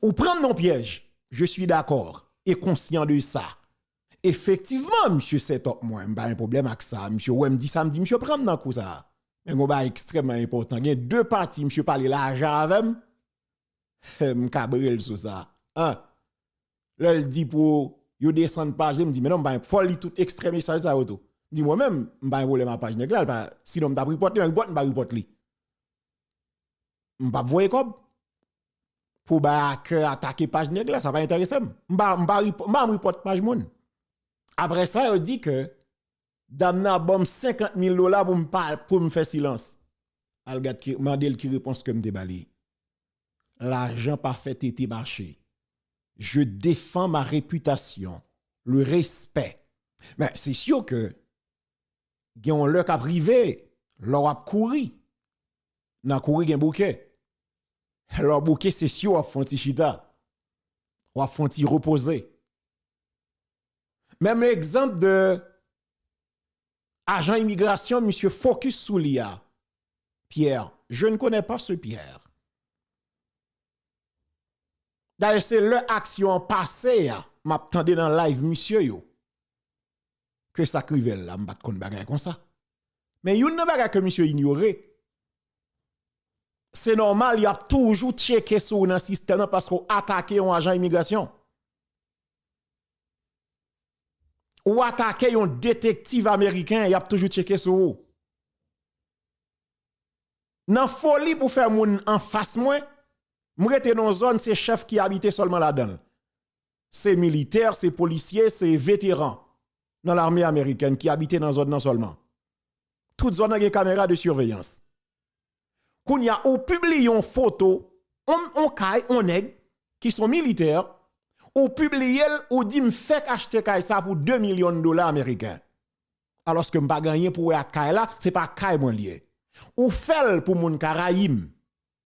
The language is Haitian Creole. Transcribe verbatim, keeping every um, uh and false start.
Ou pran m nan pyèj. Je suis d'accord et conscient de ça. Efektivman, misye set up mwen, m pa gen pwoblèm ak sa. Misye wè m di sa, m di misye pran m nan kou sa. Men gon bagay ekstrèmman enpòtan. Gen de pati misye pale lajan avè m. M kabre l sou sa. An. Lè l di pou yo desann paj li, m di, men non, m pa gen, fò l li tout ekstrè mesaj sa yo tou. M di, mwen menm, m pa gen pwoblèm ak paj nèg la, l pa, sinon m t ap repòt li, men repòt, m pa repòt li. M p ap voye kòb pou bay a kè atake paj nèg la, sa pa enterese m. M pa, m pa, rep- m pa repòt paj moun. Apre sa, yo di ke dam nan ap ban m senkant mil dola pou m pa, pou m fè silans. Al gad ki, mande l ki repons ke m te ba li. Lajan pa fè tete mache. Je défends ma réputation, le respect. Men, se si ke gen yon lè k ap rive, lè w ap kouri. Nan kouri gen bouke. Lè w bouke, se si w ap fè yon ti chita. W ap fè yon ti repoze. Menm egzanp de ajan imigrasyon, misye fokis sou li a. Pierre, je ne connais pas ce Pierre. Dayè, se lè aksyon an pase a, m ap tande nan live misye yo, ke sa k rive l la, m pa t konn bagay konsa. Men youn nan bagay ke misye inyore, se nòmal, y ap toujou tcheke sou ou nan sistèm nan paske w atake yon ajan imigrasyon. Ou atake yon detektiv ameriken, y ap toujou tcheke sou ou. Nan foli pou fè moun anfas mwen, m rete nan yon zòn, se chèf ki abite sèlman ladan l. Se militè, se polisye, se veteran nan lame amerikèn ki abite nan zòn nan sèlman. Tout zòn nan gen kamera de siveyans. Kounye a, ou pibliye yon foto, on, on kay, on nèg, ki se yon militè, ou pibliye l, ou di m fèk achte kay sa pou de milyon dola ameriken. Alòske m pa gen anyen pou wè ak kay la, se pa kay mwen l ye. Ou fè l pou moun ka rayi m.